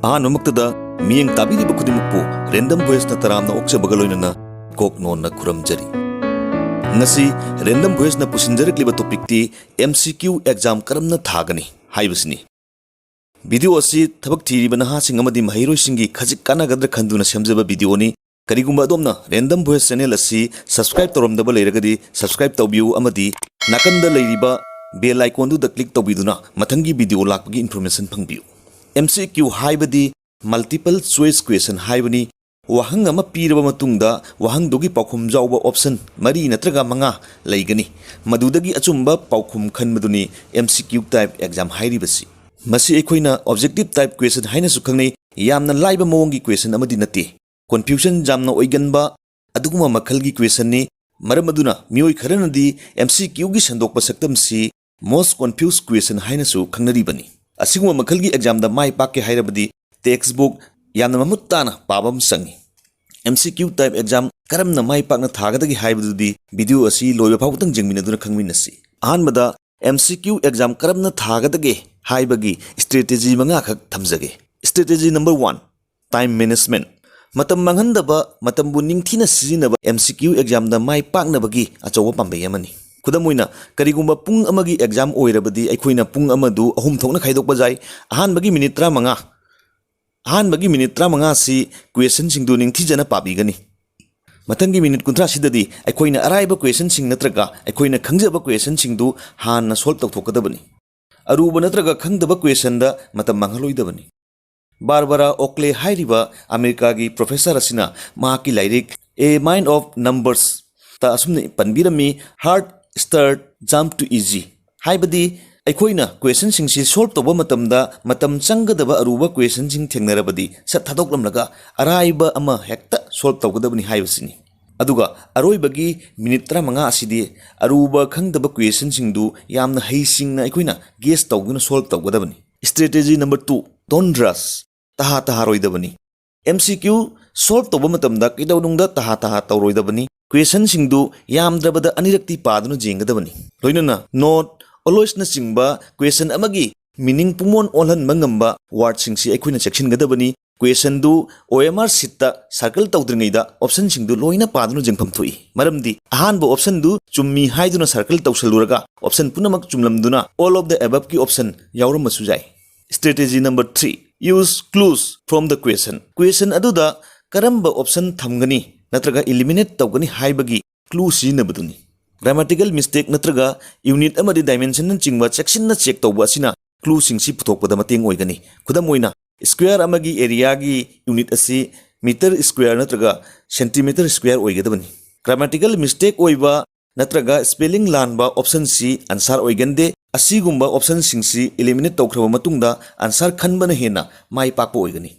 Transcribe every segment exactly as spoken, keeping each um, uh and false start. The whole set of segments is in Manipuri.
ꯑꯍꯥꯟꯕꯃꯛꯇꯗ ꯃꯤꯠꯌꯦꯡ ꯇꯥꯕꯤꯔꯤꯕ ꯈꯨꯗꯤꯡꯃꯛꯄꯨ Random Voiceꯅ ꯇꯔꯥꯝꯅ ꯑꯣꯛꯆꯕꯒ ꯂꯣꯏꯅꯅ ꯀꯣꯛ ꯅꯣꯟꯅ ꯈꯨꯔꯨꯝꯖꯔꯤ꯫ ꯉꯁꯤ Random Voiceꯅ ꯄꯨꯁꯤꯟꯖꯔꯛꯂꯤꯕ topicꯇꯤ M C Q exam ꯀꯔꯝꯅ ꯊꯥꯒꯅꯤ ꯍꯥꯏꯕꯁꯤꯅꯤ꯫ Video ꯑꯁꯤ ꯊꯕꯛ ꯊꯤꯔꯤꯕ ꯅꯍꯥꯁꯤꯡ ꯑꯃꯗꯤ ꯃꯍꯩꯔꯣꯏꯁꯤꯡꯒꯤ ꯈꯖꯤꯛ ꯀꯥꯟꯅꯒꯗ꯭ꯔꯥ ꯈꯟꯗꯨꯅ ꯁꯦꯝꯖꯕ videoꯅꯤ꯫ ꯀꯔꯤꯒꯨꯝꯕ ꯑꯗꯣꯝꯅ Random Voice channel ꯑꯁꯤ subscribe ꯇꯧꯔꯝꯗꯕ ꯂꯩꯔꯒꯗꯤ subscribe ꯇꯧꯕꯤꯌꯨ ꯑꯃꯗꯤ ꯅꯥꯀꯟꯗ ꯂꯩꯔꯤꯕ bell iconꯗꯨꯗ click ꯇꯧꯕꯤꯗꯨꯅ ꯃꯊꯪꯒꯤ video ꯂꯥꯛꯄꯒꯤ information ꯐꯪꯕꯤꯌꯨ꯫ M C Q ꯍꯥꯏꯕꯗꯤ multiple choice question ꯍꯥꯏꯕꯅꯤ꯫ ꯋꯥꯍꯪ ꯑꯃ ꯄꯤꯔꯕ ꯃꯇꯨꯡꯗ ꯋꯥꯍꯪꯗꯨꯒꯤ ꯄꯥꯎꯈꯨꯝ ꯌꯥꯎꯕ option ꯃꯔꯤ ꯅꯠꯇ꯭ꯔꯒ ꯃꯉꯥ ꯂꯩꯒꯅꯤ꯫ ꯃꯗꯨꯗꯒꯤ ꯑꯆꯨꯝꯕ ꯄꯥꯎꯈꯨꯝ ꯈꯟꯕꯗꯨꯅꯤ M C Q type exam ꯍꯥꯏꯔꯤꯕꯁꯤ꯫ ꯃꯁꯤ ꯑꯩꯈꯣꯏꯅ objective type question ꯍꯥꯏꯅꯁꯨ ꯈꯪꯅꯩ꯫ ꯌꯥꯝꯅ ꯂꯥꯏꯕ ꯃꯑꯣꯡꯒꯤ question ꯑꯃꯗꯤ ꯅꯠꯇꯦ꯫ Confusion ꯌꯥꯝꯅ ꯑꯣꯏꯒꯟꯕ ꯑꯗꯨꯒꯨꯝꯕ ꯃꯈꯜꯒꯤ questionꯅꯤ꯫ ꯃꯔꯝ ꯑꯗꯨꯅ ꯃꯤꯑꯣꯏ ꯈꯔꯅꯗꯤ M C Qꯒꯤ ꯁꯟꯗꯣꯛꯄ ꯁꯛꯇꯝꯁꯤ most confused question ꯍꯥꯏꯅꯁꯨ ꯈꯪꯅꯔꯤꯕꯅꯤ꯫ ꯑꯁꯤꯒꯨꯝꯕ ꯃꯈꯜꯒꯤ examꯗ ꯃꯥꯏ ꯄꯥꯛꯀꯦ ꯍꯥꯏꯔꯕꯗꯤ textbook ꯌꯥꯝꯅ ꯃꯃꯨꯠ ꯇꯥꯅ ꯄꯥꯕ ꯑꯃ ꯆꯪꯏ꯫ M C Q type exam ꯀꯔꯝꯅ ꯃꯥꯏ ꯄꯥꯛꯅ ꯊꯥꯒꯗꯒꯦ ꯍꯥꯏꯕꯗꯨꯗꯤ video ꯑꯁꯤ ꯂꯣꯏꯕ ꯐꯥꯎꯕꯗꯪ ꯌꯦꯡꯃꯤꯟꯅꯗꯨꯅ ꯈꯪꯃꯤꯟꯅꯁꯤ꯫ ꯑꯍꯥꯟꯕꯗ M C Q exam ꯀꯔꯝꯅ ꯊꯥꯒꯗꯒꯦ ꯍꯥꯏꯕꯒꯤ strategy ꯃꯉꯥꯈꯛ ꯊꯝꯖꯒꯦ꯫ Strategy number one, time management꯫ ꯃꯇꯝ ꯃꯥꯡꯍꯟꯗꯕ, ꯃꯇꯝꯕꯨ ꯅꯤꯡꯊꯤꯅ ꯁꯤꯖꯤꯟꯅꯕ M C Q examꯗ ꯃꯥꯏ ꯄꯥꯛꯅꯕꯒꯤ ꯑꯆꯧꯕ ꯄꯥꯝꯕꯩ ꯑꯃꯅꯤ꯫ ꯈꯨꯗꯝ ꯑꯣꯏꯅ, ꯀꯔꯤꯒꯨꯝꯕ ꯄꯨꯡ ꯑꯃꯒꯤ exam ꯑꯣꯏꯔꯕꯗꯤ ꯑꯩꯈꯣꯏꯅ ꯄꯨꯡ ꯑꯃꯗꯨ ꯑꯍꯨꯝ ꯊꯣꯛꯅ ꯈꯥꯏꯗꯣꯛꯄ ꯌꯥꯏ꯫ ꯑꯍꯥꯟꯕꯒꯤ minute ꯇꯔꯥꯃꯉꯥ, ꯑꯍꯥꯟꯕꯒꯤ minute ꯇꯔꯥꯃꯉꯥ ꯑꯁꯤ questionꯁꯤꯡꯗꯨ ꯅꯤꯡꯊꯤꯖꯅ ꯄꯥꯕꯤꯒꯅꯤ꯫ ꯃꯊꯪꯒꯤ minute ꯀꯨꯟꯊ꯭ꯔꯥꯁꯤꯗꯗꯤ ꯑꯩꯈꯣꯏꯅ ꯑꯔꯥꯏꯕ questionꯁꯤꯡ ꯅꯠꯇ꯭ꯔꯒ ꯑꯩꯈꯣꯏꯅ ꯈꯪꯖꯕ questionꯁꯤꯡꯗꯨ ꯍꯥꯟꯅ solve ꯇꯧꯊꯣꯛꯀꯗꯕꯅꯤ꯫ ꯑꯔꯨꯕ ꯅꯠꯇ꯭ꯔꯒ ꯈꯪꯗꯕ questionꯗ ꯃꯇꯝ ꯃꯥꯡꯍꯜꯂꯣꯏꯗꯕꯅꯤ꯫ Barbara Oakley ꯍꯥꯏꯔꯤꯕ ꯑꯃꯦꯔꯤꯀꯥꯒꯤ professor ꯑꯁꯤꯅ ꯃꯍꯥꯛꯀꯤ ꯂꯥꯏꯔꯤꯛ A Mind of Numbers ꯇ ꯑꯁꯨꯝꯅ ꯄꯟꯕꯤꯔꯝꯃꯤ, "Hard start, jump to easy"꯫ ꯍꯥꯏꯕꯗꯤ ꯑꯩꯈꯣꯏꯅ questionꯁꯤꯡꯁꯤ solve ꯇꯧꯕ ꯃꯇꯝꯗ ꯃꯇꯝ ꯆꯪꯒꯗꯕ ꯑꯔꯨꯕ questionꯁꯤꯡ ꯊꯦꯡꯅꯔꯕꯗꯤ ꯁꯠ ꯊꯥꯗꯣꯛꯂꯝꯂꯒ ꯑꯔꯥꯏꯕ ꯑꯃ ꯍꯦꯛꯇ solve ꯇꯧꯒꯗꯕꯅꯤ ꯍꯥꯏꯕꯁꯤꯅꯤ꯫ ꯑꯗꯨꯒ ꯑꯔꯣꯏꯕꯒꯤ minute ꯇꯔꯥꯃꯉꯥ ꯑꯁꯤꯗꯤ ꯑꯔꯨꯕ ꯈꯪꯗꯕ questionꯁꯤꯡꯗꯨ ꯌꯥꯝꯅ ꯍꯩꯁꯤꯡꯅ ꯑꯩꯈꯣꯏꯅ guess ꯇꯧꯗꯨꯅ solve ꯇꯧꯒꯗꯕꯅꯤ꯫ Strategy number two, don't rush꯫ ꯇꯍꯥ ꯇꯍꯥꯔꯣꯏꯗꯕꯅꯤ꯫ M C Q solve ꯇꯧꯕ ꯃꯇꯝꯗ ꯀꯩꯗꯧꯅꯨꯡꯗ ꯇꯍꯥ ꯇꯍꯥ ꯇꯧꯔꯣꯏꯗꯕꯅꯤ꯫ Questionꯁꯤꯡꯗꯨ ꯌꯥꯝꯗ꯭ꯔꯕꯗ ꯑꯅꯤꯔꯛꯇꯤ ꯄꯥꯗꯨꯅ ꯌꯦꯡꯒꯗꯕꯅꯤ꯫ ꯂꯣꯏꯅꯅ not, alwaysꯅꯆꯤꯡꯕ question ꯑꯃꯒꯤ meaning ꯄꯨꯡꯑꯣꯟ ꯑꯣꯜꯍꯟꯕ ꯉꯝꯕ wordꯁꯤꯡꯁꯤ ꯑꯩꯈꯣꯏꯅ ꯆꯦꯛꯁꯤꯟꯒꯗꯕꯅꯤ꯫ Questionꯗꯨ OMR sheetꯇ circle ꯇꯧꯗ꯭ꯔꯤꯉꯩꯗ optionꯁꯤꯡꯗꯨ ꯂꯣꯏꯅ ꯄꯥꯗꯨꯅ ꯌꯦꯡꯐꯝ ꯊꯣꯛꯏ꯫ ꯃꯔꯝꯗꯤ ꯑꯍꯥꯟꯕ optionꯗꯨ ꯆꯨꯝꯃꯤ ꯍꯥꯏꯗꯨꯅ circle ꯇꯧꯁꯜꯂꯨꯔꯒ option ꯄꯨꯝꯅꯃꯛ ꯆꯨꯝꯂꯝꯗꯨꯅ all of the aboveꯀꯤ option ꯌꯥꯎꯔꯝꯕꯁꯨ ꯌꯥꯏ꯫ Strategy number three, use clues from the question. Question ꯑꯗꯨꯗ ꯀꯔꯝꯕ option ꯊꯝꯒꯅꯤ ꯅꯠꯇ꯭ꯔꯒ eliminate ꯇꯧꯒꯅꯤ ꯍꯥꯏꯕꯒꯤ clue ꯁꯤꯖꯤꯟꯅꯕꯗꯨꯅꯤ꯫ Grammatical mistake ꯅꯠꯇ꯭ꯔꯒ unit ꯑꯃꯗꯤ dimensionꯅꯆꯤꯡꯕ ꯆꯦꯛꯁꯤꯟꯅ check ꯇꯧꯕ ꯑꯁꯤꯅ clueꯁꯤꯡꯁꯤ ꯄꯨꯊꯣꯛꯄꯗ ꯃꯇꯦꯡ ꯑꯣꯏꯒꯅꯤ꯫ ꯈꯨꯗꯝ ꯑꯣꯏꯅ, square ꯑꯃꯒꯤ areaꯒꯤ unit ꯑꯁꯤ meter square ꯅꯠꯇ꯭ꯔꯒ centimeter square ꯑꯣꯏꯒꯗꯕꯅꯤ꯫ Grammatical mistake ꯑꯣꯏꯕ ꯅꯠꯇ꯭ꯔꯒ spelling ꯂꯥꯟꯕ optionꯁꯤ answer ꯑꯣꯏꯒꯟꯗꯦ꯫ ꯑꯁꯤꯒꯨꯝꯕ optionꯁꯤꯡꯁꯤ eliminate ꯇꯧꯈ꯭ꯔꯕ ꯃꯇꯨꯡꯗ answer ꯈꯟꯕꯅ ꯍꯦꯟꯅ ꯃꯥꯏ ꯄꯥꯛꯄ ꯑꯣꯏꯒꯅꯤ꯫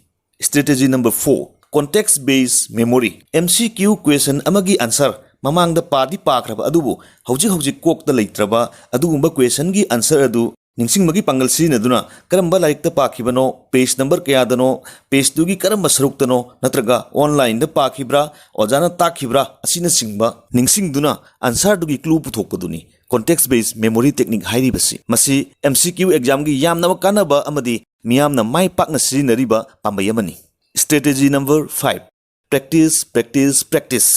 Strategy number four, context based memory. MCQ question ꯑꯃꯒꯤ answer ꯃꯃꯥꯡꯗ ꯄꯥꯗꯤ ꯄꯥꯈ꯭ꯔꯕ ꯑꯗꯨꯕꯨ ꯍꯧꯖꯤꯛ ꯍꯧꯖꯤꯛ ꯀꯣꯛꯇ ꯂꯩꯇ꯭ꯔꯕ ꯑꯗꯨꯒꯨꯝꯕ questionꯒꯤ answer ꯑꯗꯨ ꯅꯤꯡꯁꯤꯡꯕꯒꯤ ꯄꯥꯡꯒꯜ ꯁꯤꯖꯤꯟꯅꯗꯨꯅ ꯀꯔꯝꯕ ꯂꯥꯏꯔꯤꯛꯇ ꯄꯥꯈꯤꯕꯅꯣ, page number ꯀꯌꯥꯗꯅꯣ, pageꯇꯨꯒꯤ ꯀꯔꯝꯕ ꯁꯔꯨꯛꯇꯅꯣ, ꯅꯠꯇ꯭ꯔꯒ onlineꯗ ꯄꯥꯈꯤꯕ꯭ꯔꯥ, ꯑꯣꯖꯥꯅ ꯇꯥꯛꯈꯤꯕ꯭ꯔꯥ ꯑꯁꯤꯅꯆꯤꯡꯕ ꯅꯤꯡꯁꯤꯡꯗꯨꯅ answerꯗꯨꯒꯤ clue ꯄꯨꯊꯣꯛꯄꯗꯨꯅꯤ context based memory technique ꯍꯥꯏꯔꯤꯕꯁꯤ꯫ ꯃꯁꯤ MCQ examꯒꯤ ꯌꯥꯝꯅ ꯀꯥꯟꯅꯕ ꯑꯃꯗꯤ ꯃꯤꯌꯥꯝꯅ ꯃꯥꯏ ꯄꯥꯛꯅ ꯁꯤꯖꯤꯟꯅꯔꯤꯕ ꯄꯥꯝꯕꯩ ꯑꯃꯅꯤ꯫ Strategy number five, practice, practice, practice.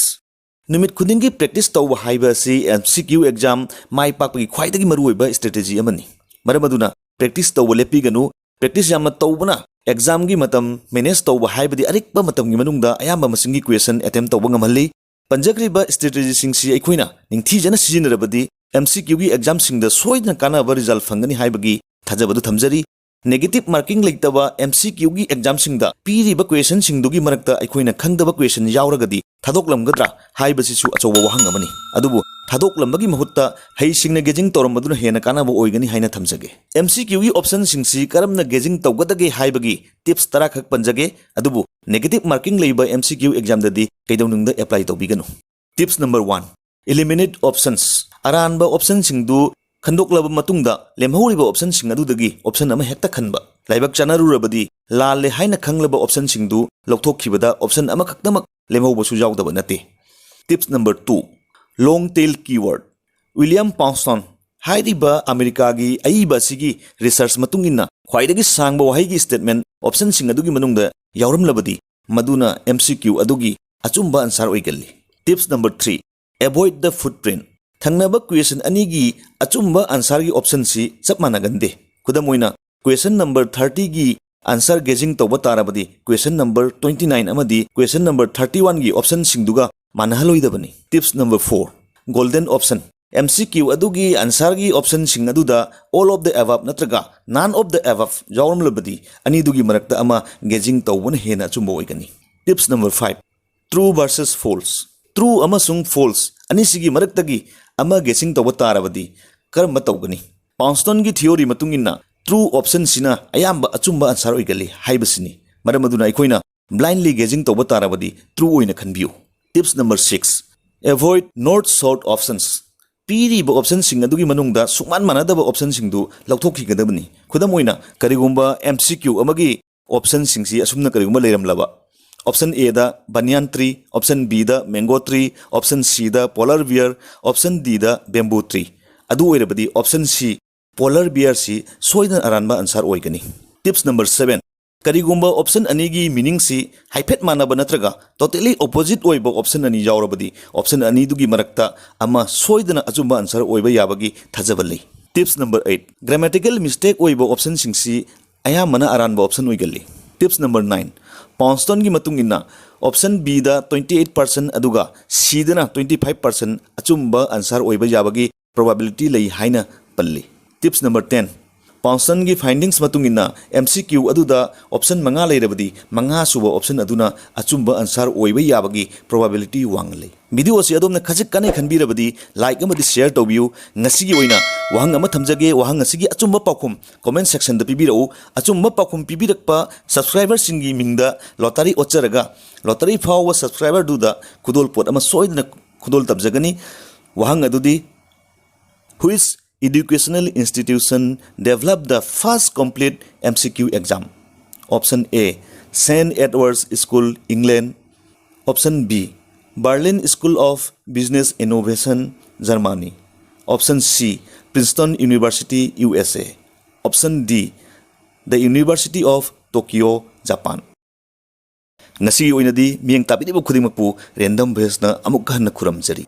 ꯅꯨꯃꯤꯠ ꯈꯨꯗꯤꯡꯒꯤ practice ꯇꯧꯕ ꯍꯥꯏꯕ ꯑꯁꯤ MCQ exam ꯃꯥꯏ ꯄꯥꯛꯄꯒꯤ ꯈ꯭ꯋꯥꯏꯗꯒꯤ ꯃꯔꯨꯑꯣꯏꯕ strategy ꯑꯃꯅꯤ꯫ ꯃꯔꯝ ꯑꯗꯨꯅ practice ꯇꯧꯕ ꯂꯦꯞꯄꯤꯒꯅꯨ꯫ Practice ꯌꯥꯝꯅ ꯇꯧꯕꯅ examꯒꯤ ꯃꯇꯝ manage ꯇꯧꯕ ꯍꯥꯏꯕꯗꯤ ꯑꯔꯤꯛꯄ ꯃꯇꯝꯒꯤ ꯃꯅꯨꯡꯗ ꯑꯌꯥꯝꯕ ꯃꯁꯤꯡꯒꯤ question attempt ꯇꯧꯕ ꯉꯝꯍꯜꯂꯤ꯫ ꯄꯟꯖꯈ꯭ꯔꯤꯕ strategyꯁꯤꯡꯁꯤ ꯑꯩꯈꯣꯏꯅ ꯅꯤꯡꯊꯤꯖꯅ ꯁꯤꯖꯤꯟꯅꯔꯕꯗꯤ MCQꯒꯤ examꯁꯤꯡꯗ ꯁꯣꯏꯗꯅ ꯀꯥꯟꯅꯕ result ꯐꯪꯒꯅꯤ ꯍꯥꯏꯕꯒꯤ ꯊꯥꯖꯕꯗꯨ ꯊꯝꯖꯔꯤ꯫ Negative marking ꯂꯩꯇꯕ MCQꯒꯤ examꯁꯤꯡꯗ ꯄꯤꯔꯤꯕ questionꯁꯤꯡꯗꯨꯒꯤ ꯃꯔꯛꯇ ꯑꯩꯈꯣꯏꯅ ꯈꯪꯗꯕ question ꯌꯥꯎꯔꯒꯗꯤ ꯊꯥꯗꯣꯛꯂꯝꯒꯗ꯭ꯔꯥ ꯍꯥꯏꯕꯁꯤꯁꯨ ꯑꯆꯧꯕ ꯋꯥꯍꯪ ꯑꯃꯅꯤ꯫ ꯑꯗꯨꯕꯨ ꯊꯥꯗꯣꯛꯂꯝꯕꯒꯤ ꯃꯍꯨꯠꯇ ꯍꯩꯁꯤꯡꯅ guessing ꯇꯧꯔꯝꯕꯗꯨꯅ ꯍꯦꯟꯅ ꯀꯥꯟꯅꯕ ꯑꯣꯏꯒꯅꯤ ꯍꯥꯏꯅ ꯊꯝꯖꯒꯦ꯫ MCQꯒꯤ optionꯁꯤꯡꯁꯤ ꯀꯔꯝꯅ guessing ꯇꯧꯒꯗꯒꯦ ꯍꯥꯏꯕꯒꯤ tips ꯇꯔꯥ ꯈꯛ ꯄꯟꯖꯒꯦ, ꯑꯗꯨꯕꯨ negative marking ꯂꯩꯕ MCQ examꯗꯗꯤ ꯀꯩꯗꯧꯅꯨꯡꯗ apply ꯇꯧꯕꯤꯒꯅꯨ꯫ Tips number one, eliminate options. ꯑꯔꯥꯟꯕ optionꯁꯤꯡꯗꯨ ꯈꯟꯗꯣꯛꯂꯕ ꯃꯇꯨꯡꯗ ꯂꯦꯝꯍꯧꯔꯤꯕ optionꯁꯤꯡ ꯑꯗꯨꯗꯒꯤ option ꯑꯃ ꯍꯦꯛꯇ ꯈꯟꯕ꯫ ꯂꯥꯏꯕꯛ ꯆꯥꯅꯔꯨꯔꯕꯗꯤ ꯂꯥꯜꯂꯦ ꯍꯥꯏꯅ ꯈꯪꯂꯕ optionꯁꯤꯡꯗꯨ ꯂꯧꯊꯣꯛꯈꯤꯕꯗ option ꯑꯃꯈꯛꯇꯃꯛ ꯂꯦꯝꯍꯧꯕꯁꯨ ꯌꯥꯎꯗꯕ ꯅꯠꯇꯦ꯫ Tips number two, long tail keyword. William Pouston ꯍꯥꯏꯔꯤꯕ ꯑꯃꯦꯔꯤꯀꯥꯒꯤ ꯑꯏꯕ ꯑꯁꯤꯒꯤ ꯔꯤꯁꯔꯆ ꯃꯇꯨꯡ ꯏꯟꯅ ꯈ꯭ꯋꯥꯏꯗꯒꯤ ꯁꯥꯡꯕ ꯋꯥꯍꯩꯒꯤ ꯁ꯭ꯇꯦꯠꯃꯦꯟ ꯑꯣꯞꯁꯟꯁꯤꯡ ꯑꯗꯨꯒꯤ ꯃꯅꯨꯡꯗ ꯌꯥꯎꯔꯝꯂꯕꯗꯤ, ꯃꯗꯨꯅ ꯑꯦꯝ ꯁꯤ ꯀ꯭ꯌꯨ ꯑꯗꯨꯒꯤ ꯑꯆꯨꯝꯕ ꯑꯟꯁꯥꯔ ꯑꯣꯏꯒꯜꯂꯤ꯫ Tips number three, avoid the footprint. ꯊꯪꯅꯕ ꯀ꯭ꯋꯦꯁꯟ ꯑꯅꯤꯒꯤ ꯑꯆꯨꯝꯕ ꯑꯟꯁꯥꯔꯒꯤ ꯑꯣꯞꯁꯟꯁꯤ ꯆꯞ ꯃꯥꯟꯅꯒꯟꯗꯦ꯫ ꯈꯨꯗꯝ ꯑꯣꯏꯅ, ꯀ꯭ꯋꯦꯁꯟ ꯅꯝꯕꯔ ꯊꯥꯔꯇꯤꯒꯤ ꯑꯟꯁꯥꯔ ꯒꯦꯖꯤꯡ ꯇꯧꯕ ꯇꯥꯔꯕꯗꯤ, ꯀ꯭ꯋꯦꯁꯟ ꯅꯝꯕꯔ ꯇ꯭ꯋꯦꯟꯇꯤ ꯅꯥꯏꯟ ꯑꯃꯗꯤ ꯀ꯭ꯋꯦꯁꯟ ꯅꯝꯕꯔ ꯊꯥꯔꯇꯤ ꯋꯥꯟꯒꯤ ꯑꯣꯞꯁꯟꯁꯤꯡꯗꯨꯒ ꯃꯥꯟꯅꯍꯜꯂꯣꯏꯗꯕꯅꯤ꯫ Tips number four, golden option. M C Q ꯑꯗꯨꯒꯤ ꯑꯟꯁꯥꯔꯒꯤ ꯑꯣꯞꯁꯟꯁꯤꯡ ꯑꯗꯨꯗ all of the above ꯅꯠꯇ꯭ꯔꯒ none of the above ꯌꯥꯎꯔꯝꯂꯕꯗꯤ, ꯑꯅꯤꯗꯨꯒꯤ ꯃꯔꯛꯇ ꯑꯃ ꯒꯦꯖꯤꯡ ꯇꯧꯕꯅ ꯍꯦꯟꯅ ꯑꯆꯨꯝꯕ ꯑꯣꯏꯒꯅꯤ꯫ Tips number five, true versus false. True ꯑꯃꯁꯨꯡ false ꯑꯅꯤꯁꯤꯒꯤ ꯃꯔꯛꯇꯒꯤ ꯑꯃ ꯒꯦꯁꯤꯡ ꯇꯧꯕ ꯇꯥꯔꯕꯗꯤ ꯀꯔꯝꯕ ꯇꯧꯒꯅꯤ? ꯄꯥꯎꯟꯁꯇꯟꯒꯤ ꯊꯤꯑꯣꯔꯤ ꯃꯇꯨꯡ ꯏꯟꯅ, true ꯑꯣꯞꯁꯟꯁꯤꯅ ꯑꯌꯥꯝꯕ ꯑꯆꯨꯝꯕ ꯑꯟꯁꯥꯔ ꯑꯣꯏꯒꯜꯂꯤ ꯍꯥꯏꯕꯁꯤꯅꯤ꯫ ꯃꯔꯝ ꯑꯗꯨꯅ ꯑꯩꯈꯣꯏꯅ blindly guessing ꯇꯧꯕ ꯇꯥꯔꯕꯗꯤ true ꯑꯣꯏꯅ ꯈꯟꯕꯤꯌꯨ꯫ Tips number six, avoid north south options. ꯄꯤꯔꯤꯕ ꯑꯣꯞꯁꯟꯁꯤꯡ ꯑꯗꯨꯒꯤ ꯃꯅꯨꯡꯗ ꯁꯨꯡꯃꯥꯟ ꯃꯥꯟꯅꯗꯕ ꯑꯣꯞꯁꯟꯁꯤꯡꯗꯨ ꯂꯧꯊꯣꯛꯈꯤꯒꯗꯕꯅꯤ꯫ ꯈꯨꯗꯝ ꯑꯣꯏꯅ, ꯀꯔꯤꯒꯨꯝꯕ ꯑꯦꯝ ꯁꯤ ꯀ꯭ꯌꯨ ꯑꯃꯒꯤ ꯑꯣꯞꯁꯟꯁꯤꯡꯁꯤ ꯑꯁꯨꯝꯅ ꯀꯔꯤꯒꯨꯝꯕ ꯂꯩꯔꯝꯂꯕ, ꯑꯣꯞꯁꯟ ꯑꯦꯗ banyan tree, ꯑꯣꯞꯁꯟ ꯕꯤꯗ mango tree, ꯑꯣꯞꯁꯟ ꯁꯤꯗ polar bear, ꯑꯣꯞꯁꯟ ꯗꯤꯗ bamboo tree, ꯑꯗꯨ ꯑꯣꯏꯔꯕꯗꯤ ꯑꯣꯞꯁꯟ ꯁꯤ, polar bearꯁꯤ ꯁꯣꯏꯗꯅ ꯑꯔꯥꯟꯕ ꯑꯟꯁꯥꯔ ꯑꯣꯏꯒꯅꯤ꯫ Tips number seven, ꯀꯔꯤꯒꯨꯝꯕ ꯑꯣꯞꯁꯟ ꯑꯅꯤꯒꯤ ꯃꯤꯅꯤꯡꯁꯤ ꯍꯥꯏꯐꯦꯠ ꯃꯥꯟꯅꯕ ꯅꯠꯇ꯭ꯔꯒ totally opposite ꯑꯣꯏꯕ ꯑꯣꯞꯁꯟ ꯑꯅꯤ ꯌꯥꯎꯔꯕꯗꯤ, ꯑꯣꯞꯁꯟ ꯑꯅꯤꯗꯨꯒꯤ ꯃꯔꯛꯇ ꯑꯃ ꯁꯣꯏꯗꯅ ꯑꯆꯨꯝꯕ ꯑꯟꯁꯥꯔ ꯑꯣꯏꯕ ꯌꯥꯕꯒꯤ ꯊꯥꯖꯕ ꯂꯩ꯫ Tips number eight, grammatical mistake ꯑꯣꯏꯕ ꯑꯣꯞꯁꯟꯁꯤꯡꯁꯤ ꯑꯌꯥꯝꯕꯅ ꯑꯔꯥꯟꯕ ꯑꯣꯞꯁꯟ ꯑꯣꯏꯒꯜꯂꯤ꯫ Tips number nine, ꯄꯥꯎꯟꯁꯇꯟꯒꯤ ꯃꯇꯨꯡ ꯏꯟꯅ, ꯑꯣꯞꯁꯟ ꯕꯤꯗ twenty eight percent ꯑꯗꯨꯒ ꯁꯤꯗꯅ twenty five percent ꯑꯆꯨꯝꯕ ꯑꯟꯁꯥꯔ ꯑꯣꯏꯕ ꯌꯥꯕꯒꯤ probability ꯂꯩ ꯍꯥꯏꯅ ꯄꯜꯂꯤ꯫ Tips number ten, ꯄꯥꯎꯟꯁꯇꯟꯒꯤ findings ꯃꯇꯨꯡ ꯏꯟꯅ, ꯑꯦꯝ ꯁꯤ ꯀ꯭ꯌꯨ ꯑꯗꯨꯗ ꯑꯣꯞꯁꯟ ꯃꯉꯥ ꯂꯩꯔꯕꯗꯤ, ꯃꯉꯥ ꯁꯨꯕ ꯑꯣꯞꯁꯟ ꯑꯗꯨꯅ ꯑꯆꯨꯝꯕ ꯑꯟꯁꯥꯔ ꯑꯣꯏꯕ ꯌꯥꯕꯒꯤ probability ꯋꯥꯡꯅ ꯂꯩ꯫ ꯚꯤꯗꯤꯑꯣ ꯑꯁꯤ ꯑꯗꯣꯝꯅ ꯈꯖꯤꯛ ꯀꯥꯟꯅꯩ ꯈꯟꯕꯤꯔꯕꯗꯤ, like ꯑꯃꯗꯤ share ꯇꯧꯕꯤꯌꯨ꯫ ꯉꯁꯤꯒꯤ ꯑꯣꯏꯅ ꯋꯥꯍꯪ ꯑꯃ ꯊꯝꯖꯒꯦ꯫ ꯋꯥꯍꯪ ꯑꯁꯤꯒꯤ ꯑꯆꯨꯝꯕ ꯄꯥꯎꯈꯨꯝ comment sectionꯗ ꯄꯤꯕꯤꯔꯛꯎ꯫ ꯑꯆꯨꯝꯕ ꯄꯥꯎꯈꯨꯝ ꯄꯤꯕꯤꯔꯛꯄ subscriberꯁꯤꯡꯒꯤ ꯃꯤꯡꯗ lottery ꯑꯣꯠꯆꯔꯒ, lottery ꯐꯥꯎꯕ subscriberꯗꯨꯗ ꯈꯨꯗꯣꯜꯄꯣꯠ ꯑꯃ ꯁꯣꯏꯗꯅ ꯈꯨꯗꯣꯜ ꯇꯝꯖꯒꯅꯤ꯫ ꯋꯥꯍꯪ ꯑꯗꯨꯗꯤ, Which educational institution developed the first complete M C Q exam? Option A, Saint Edward's School, England. Option B, Berlin School of Business Innovation, Germany. Option C, Princeton University, U S A. Option D, the University of Tokyo, Japan. ꯉꯁꯤꯒꯤ ꯑꯣꯏꯅꯗꯤ ꯃꯤꯠꯌꯦꯡ ꯇꯥꯕꯤꯔꯤꯕ ꯈꯨꯗꯤꯡꯃꯛꯄꯨ random voiceꯅ ꯑꯃꯨꯛ ꯍꯟꯅ ꯈꯨꯔꯨꯝꯖꯔꯤ꯫